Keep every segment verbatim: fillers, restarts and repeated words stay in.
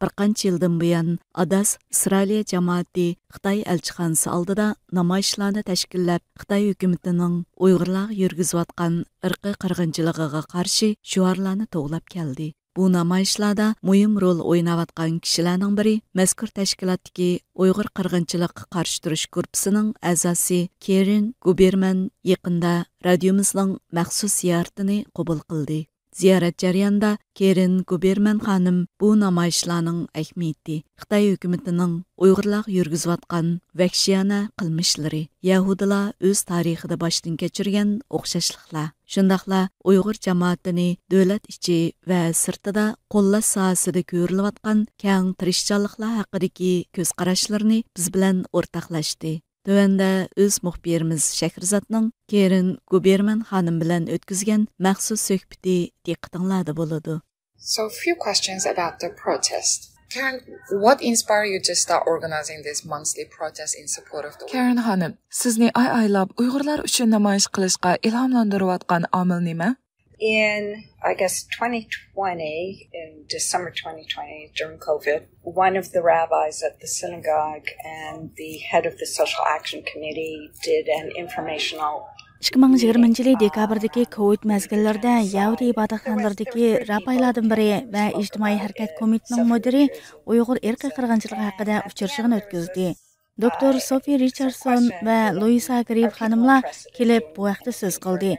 بىر قانچە يىلدىن بۇيان ئاداس ئىسرائىلىيە جامائىتى خىتاي ئەلچىخانىسى ئالدىدا نامايىشلارنى تەشكىللەپ، خىتاي ھۆكۈمىتىنىڭ ئۇيغۇرلارغا يۈرگۈزۈۋاتقان ئىرقىي قىرغىنچىلىقىغا قارشى شوئارلارنى توۋلاپ كەلدى. بۇ نامايىشلاردا مۇھىم رول ئويناۋاتقان كىشىلەرنىڭ بىرى مەزكۇر تەشكىلاتتىكى ئۇيغۇر قىرغىنچىلىققا قارشى تۇرۇش گۇرۇپپىسىنىڭ ئەزاسى كېرىن گوبېرمەن يېقىندا رادىيومىزنىڭ مەخسۇس زىيارىتىنى قوبۇل قىلدى. زىيارەت جەريانىدا كېرىن گوبېرمەن خانىم بۇ نامايىشلارنىڭ ئەھمىيىتى، خىتاي ھۆكۈمىتىنىڭ ئۇيغۇرلارغا يۈرگۈزۈۋاتقان ۋەھشىيانە قىلمىشلىرى، يەھۇدىيلار ئۆز تارىخىدا باشتىن كەچۈرگەن ئوخشاشلىقلار، شۇنداقلا ئۇيغۇر جامائىتىنى دۆلەت ئىچى ۋە سىرتىدا قوللاش ساھەسىدە كۆرۈلۈۋاتقان كەڭ تىرىشچانلىقلار ھەققىدىكى كۆز قاراشلىرىنى بىز بىلەن ئورتاقلاشتى. تۆۋەندە ئۆز مۇخبىرىمىز شەھرىزاتنىڭ كېرىن گوبېرمەن خانىم بىلەن ئۆتكۈزگەن مەخسۇس سۆھبىتى دىققىتىڭلاردا بولىدۇ. So, a few questions about the protest. Karen, what inspired you to start organizing this monthly protest in support of the كارېن خانىم، سىزنى ئاي ئايلاپ ئۇيغۇرلار ئۈچۈن نامايىش قىلىشقا ئىلھاملاندۇرۇۋاتقان ئامىل نېمە؟ In, I guess, twenty twenty, in December twenty twenty, during COVID, one of the rabbis at the synagogue and the head of the social action committee did an informational. ئىككى مىڭ يىگىرمىنچى يىلى دېكابىردىكى كوۋىد مەزگىللىرىدە يەھۇدىي ئىبادەتخانىلىرىدىكى راپايلاردىن بىرى ۋە ئىجتىمائىي ھەرىكەت كومىتېتىنىڭ مۇدىرى ئۇيغۇر ئىرقىي قىرغىنچىلىقى ھەققىدە ئۇچرىشىغىنى ئۆتكۈزدى. دوكتور سوفى رىچاردسون ۋە لۇئىسا گرىف خانىملار كېلىپ بۇ ھەقتە سۆز قىلدى.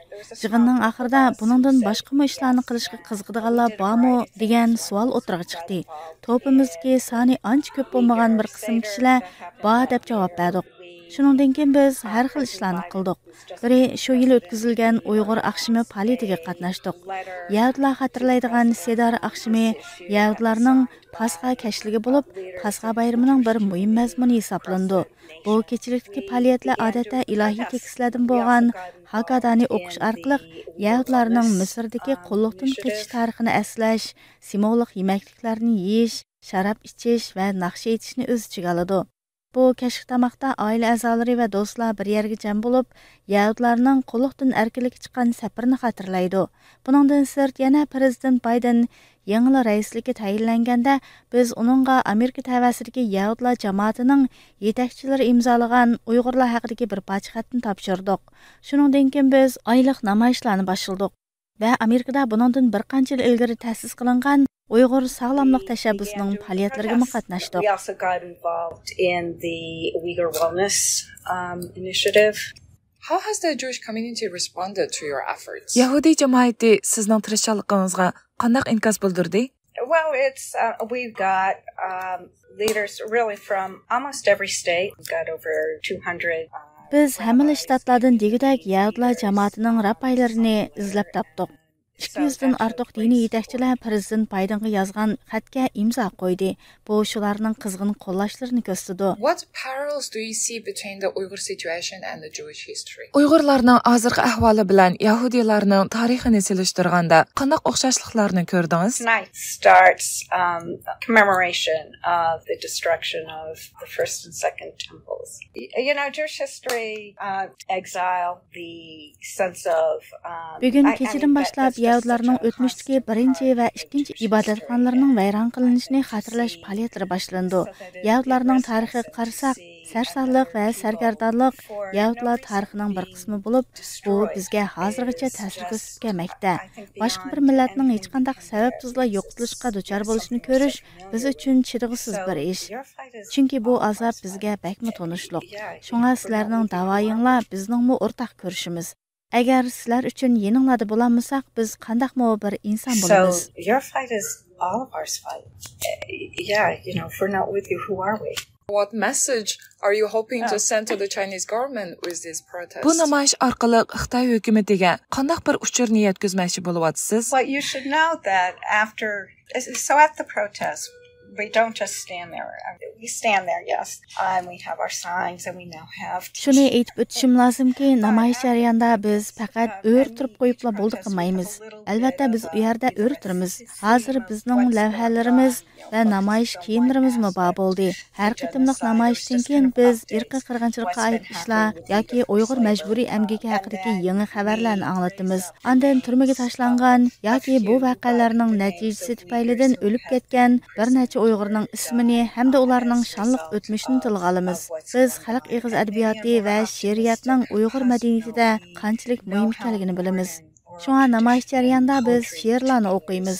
يىغىننىڭ ئاخىرىدا بۇنىڭدىن باشقىمۇ ئىشلارنى قىلىشقا قىزىقىدىغانلار بارمۇ دېگەن سوئال ئوتتۇرىغا چىقتى. توپىمىزدىكى سانى ئانچە كۆپ بولمىغان بىر قىسىم كىشىلەر بار دەپ جاۋاب بەردۇق. شۇنىڭدىن كېيىن بىز ھەر خىل ئىشلارنى قىلدۇق. بىرى شۇ يىلى ئۆتكۈزۈلگەن ئۇيغۇر ئاخشىمى پائالىيىتىگە قاتناشتۇق. يەھۇدىيلار خاتىرىلەيدىغان سېدار ئاخشىمى يەھۇدىيلارنىڭ پاسخا كەچلىكى بولۇپ، پاسخا بايرىمىنىڭ بىر مۇھىم مەزمۇنى ھېسابلىنىدۇ. بۇ كېچىلىكتىكى پائالىيەتلەر ئادەتتە ئىلاھىي تېكىستلەردىن بولغان ھاگادانى ئوقۇش ئارقىلىق يەھۇدىيلارنىڭ مىسىردىكى قۇللۇقتىن قېچىش تارىخىنى ئەسلەش، سىمۋوللۇق يېمەكلىكلەرنى يېيىش، شاراب ئىچىش ۋە ناخشا ئېيتىشنى ئۆز ئىچىگە ئالىدۇ. بۇ كەچلىك تاماقتا ئائىلە ئەزالىرى ۋە دوستلار بىر يەرگە جەم بولۇپ، يەھۇدىيلارنىڭ قۇللۇقتىن ئەركىنلىككە چىققان سەپىرىنى خاتىرىلەيدۇ. بۇنىڭدىن سىرت، يەنە پىرېزىدېنت بايدېن يېڭىلا رەئىسلىككە تەيىنلەنگەندە، بىز ئۇنىڭغا ئامېرىكا تەۋەسىدىكى يەھۇدىيلار جامائىتىنىڭ يېتەكچىلىرى ئىمزالىغان ئۇيغۇرلار ھەققىدىكى بىر پارچە خەتنى تاپشۇردۇق. شۇنىڭدىن كېيىن بىز ئايلىق نامايىشلارنى باشلىدۇق ۋە ئامېرىكىدا بۇنىڭدىن بىر قانچە يىل ئىلگىرى تەسىس قىلىنغان ئۇيغۇر ساغلاملىق تەشەببۇسىنىڭ پائالىيەتلىرىگىمۇ قاتناشتۇق. We also got involved in the Uyghur Wellness, um, Initiative. How has the Jewish community responded to your efforts? يەھۇدىي جامائىتى سىزنىڭ تىرىشچانلىقىڭىزغا قانداق ئىنكاس بىلدۈردى؟ Well, it's, uh, we've got, um, leaders really from almost every state. We've got over two hundred, uh, بىز ھەممىلا شتاتلاردىن دېگۈدەك يەھۇدىيلار جامائىتىنىڭ راپايلىرىنى ئىزدەپ تاپتۇق. ئىككى يۈزدىن ئارتۇق دىنىي يېتەكچىلەر پىرېزىدېنت بايدېنغا يازغان خەتكە ئىمزا قويدى. بۇ شۇلارنىڭ قىزغىن قوللاشلىرىنى كۆرسىتىدۇ. What parallels do you see between the Uyghur situation and the Jewish history? ئۇيغۇرلارنىڭ ھازىرقى ئەھۋالى بىلەن يەھۇدىيلارنىڭ تارىخىنى سېلىشتۇرغاندا قانداق ئوخشاشلىقلارنى كۆردىڭىز؟ Tonight starts, um, commemoration of the destruction of the first and second temples. Y-, you know, Jewish history, uh, exile, the sense of, um, بۈگۈن I, I كېچىدىن mean, that, باشلاپ that's just يەھۇدىيلارنىڭ such a ئۆتمۈشتىكى بىرىنچى ۋە ئىككىنچى ئىبادەتخانىلىرىنىڭ ۋەيران قىلىنىشىنى خاتىرىلەش پائالىيەتلىرى باشلىنىدۇ. يەھۇدىيلارنىڭ تارىخىغا قارىساق، سەرسانلىق ۋە سەرگەردانلىق يەھۇدىيلار تارىخىنىڭ بىر قىسمى بولۇپ، بۇ بىزگە ھازىرغىچە تەسىر كۆرسىتىپ كەلمەكتە. باشقا بىر مىللەتنىڭ ھېچقانداق سەۋەبسىزلا يوقىتىلىشقا دۇچار بولۇشىنى كۆرۈش بىز ئۈچۈن چىدىغۇسىز بىر ئىش. چۈنكى بۇ ئازاب بىزگە بەكمۇ تونۇشلۇق. شۇڭا سىلەرنىڭ داۋايىڭلار بىزنىڭمۇ ئورتاق كۈرىشىمىز. ئەگەر سىلەر ئۈچۈن يېنىڭلاردا بولالمىساق، بىز قانداقمۇ بىر ئىنسان بولىمىز؟ So your fight is all of our fight. Yeah, you know, if we're not with you, who are we? What message are you hoping to send to the Chinese government with this protest? بۇ نامايىش ئارقىلىق خىتاي ھۆكۈمىتىگە قانداق بىر ئۇچۇرنى يەتكۈزمەكچى بولۇۋاتىسىز؟ Well, you should know that after, so at the protest, we don't just stand there. We stand there, yes, and we have our signs and we now have شۇنى ئېيتىپ ئۆتۈشۈم لازىمكى، نامايىش جەريانىدا بىز پەقەت ئۆرە تۇرۇپ قويۇپلا بولدى قىلمايمىز. ئەلۋەتتە، بىز ئۇ يەردە ئۆرە تۇرىمىز. ھازىر بىزنىڭ لەۋھەلىرىمىز ۋە نامايىش كىيىملىرىمىزمۇ بار بولدى. ھەر قېتىملىق نامايىشتىن كېيىن بىز ئىرقىي قىرغىنچىلىققا ئائىت ئىشلار ياكى ئۇيغۇر مەجبۇرىي ئەمگىكى ھەققىدىكى يېڭى خەۋەرلەرنى ئاڭلىتىمىز. ئاندىن تۈرمىگە تاشلانغان ياكى بۇ ۋەقەلەرنىڭ نەتىجىسى تۈپەيلىدىن ئۆلۈپ كەتكەن بىر نەچچە ئۇيغۇرنىڭ ئىسمىنى ھەمدە ئۇلارنىڭ شانلىق ئۆتمۈشىنى تىلغا ئالىمىز. بىز خەلق ئېغىز ئەدەبىياتى ۋە شېئىرىيەتنىڭ ئۇيغۇر مەدەنىيىتىدە قانچىلىك مۇھىم ئىكەنلىكىنى بىلىمىز. شۇڭا نامايىش جەريانىدا بىز شېئىرلارنى ئوقۇيمىز.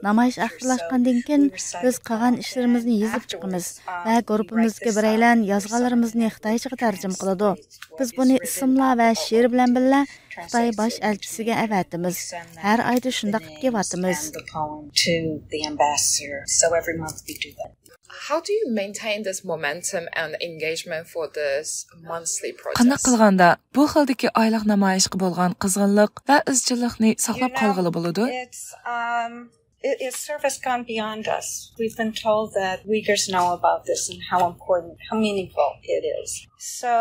نامايىش ئاخىرلاشقاندىن كېيىن بىز قىلغان ئىشلىرىمىزنى يېزىپ چىقىمىز ۋە گۇرۇپپىمىزدىكى بىرەيلەن يازغانلىرىمىزنى خىتايچىغا تەرجىمە قىلىدۇ. بىز بۇنى ئىسىملار ۋە شېئىر بىلەن بىللە خىتاي باش ئەلچىسىگە ئەۋەتىمىز. ھەر ئايدا شۇنداق قىلىپ كېلىۋاتىمىز. Send the poem to the ambassador. So every month we do that. How do you maintain this momentum and engagement for this monthly protest? قانداق قىلغاندا بۇ خىلدىكى ئايلىق نامايىشقا بولغان قىزغىنلىق ۋە ئىزچىللىقنى ساقلاپ قالغىلى بولىدۇ؟ It's um it is service gone beyond us. We've been told that Uyghurs know about this and how important, how meaningful it is. So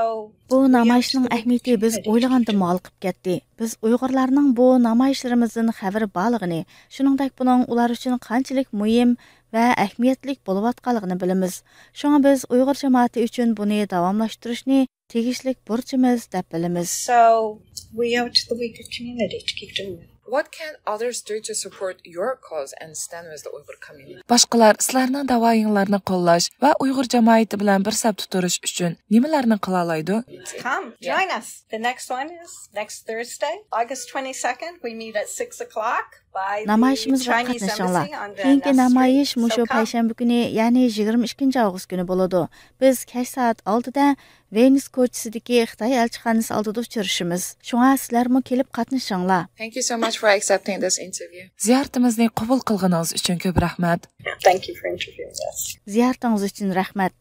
بۇ نامايىشنىڭ ئەھمىيىتى بىز ئويلىغاندىنمۇ ھالقىپ كەتتى. بىز ئۇيغۇرلارنىڭ بۇ نامايىشلىرىمىزدىن خەۋىرى بارلىقىنى، شۇنىڭدەك بۇنىڭ ئۇلار ئۈچۈن قانچىلىك مۇھىم ۋە ئەھمىيەتلىك بولۇۋاتقانلىقىنى بىلىمىز. شۇڭا بىز ئۇيغۇر جامائىتى ئۈچۈن بۇنى داۋاملاشتۇرۇشنى تېگىشلىك بۇرچىمىز دەپ بىلىمىز. So we owe it to the Uyghur community to keep doing it. What can others do to support your cause and stand with the Uyghur community? باشقىلار سىلەرنىڭ داۋايىڭلارنى قوللاش ۋە ئۇيغۇر جامائىتى بىلەن بىر سەپتە تۇرۇش ئۈچۈن نېمىلەرنى قىلالايدۇ؟ Come, join us. The next one is next Thursday, August twenty-second. We meet at six o'clock by the نامايىشىمىزغا Chinese قاتنىشىڭلار. embassy on Van كېيىنكى Ness نامايىش Street. مۇشۇ So come. پەيشەنبە كۈنى، يەنى يىگىرمە ئىككىنچى ئاۋغۇست كۈنى بولىدۇ. بىز كەچ سائەت ئالتىدە ۋېنس كوچىسىدىكى خىتاي ئەلچىخانىسى ئالدىدا ئۇچرىشىمىز. شۇڭا سىلەرمۇ كېلىپ قاتنىشىڭلار. Thank you so much for accepting this interview. زىيارىتىمىزنى قوبۇل قىلغىنىڭىز ئۈچۈن كۆپ رەھمەت. Thank you for interviewing us. زىيارىتىڭىز ئۈچۈن رەھمەت.